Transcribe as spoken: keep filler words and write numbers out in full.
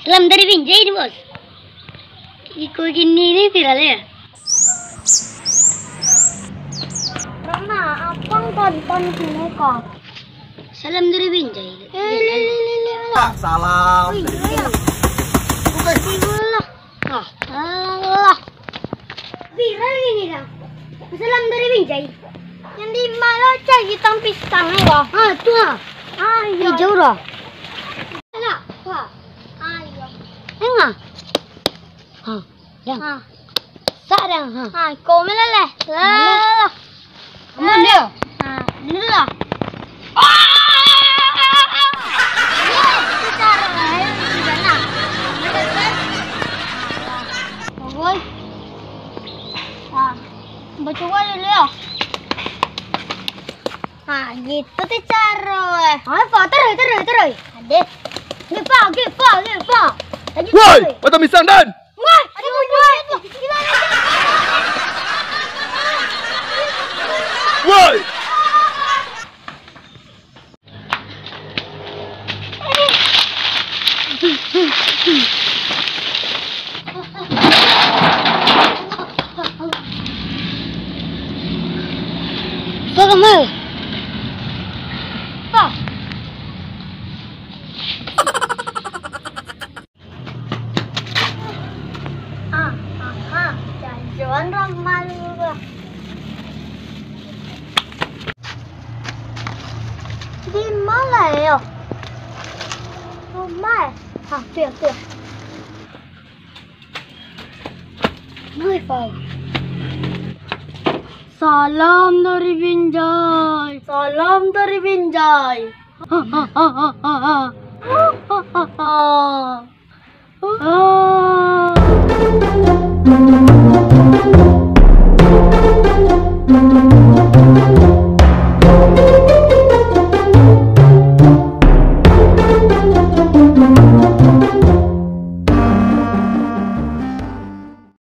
Salam dari Binjai ni, Bos. Iko gini ni viral ya. Rama, abang tonton sini kok. Salam dari Binjai. Eh, le, le, le, le, le. Salam. Wih, iya. Bukan. Iya. Ah, alah. Viral ini dah. Salam dari Binjai. Yang di mana cari tang pisang ni, Bang? Ah, tu ah. Ah, iya. Hijau dah. Nak, Pak. Ah, iya. Tengah. Ha, dang. Ha. Sak dang, ha. Ha, kau meleleh. Meleleh. Lah. Aman dia. Ha, dulu lah. Oi. Ha, baca dulu ya. Ha, gitu tu caro eh. Ha, apa? Terus, terus, terus. Adeh. Gepa, gepa, gepa. Laju. Woi, terus. Patah misang dan. Woi, aduh, woi. Woi. Tolong, eh. Pak. Ah, ah, ah, jalan-jalan ramah dulu lah. Di mana yo? Rumah eh? Ah, tu ya, tu ya. Mai, Pak. Salam dari Binjai. Salam dari Binjai.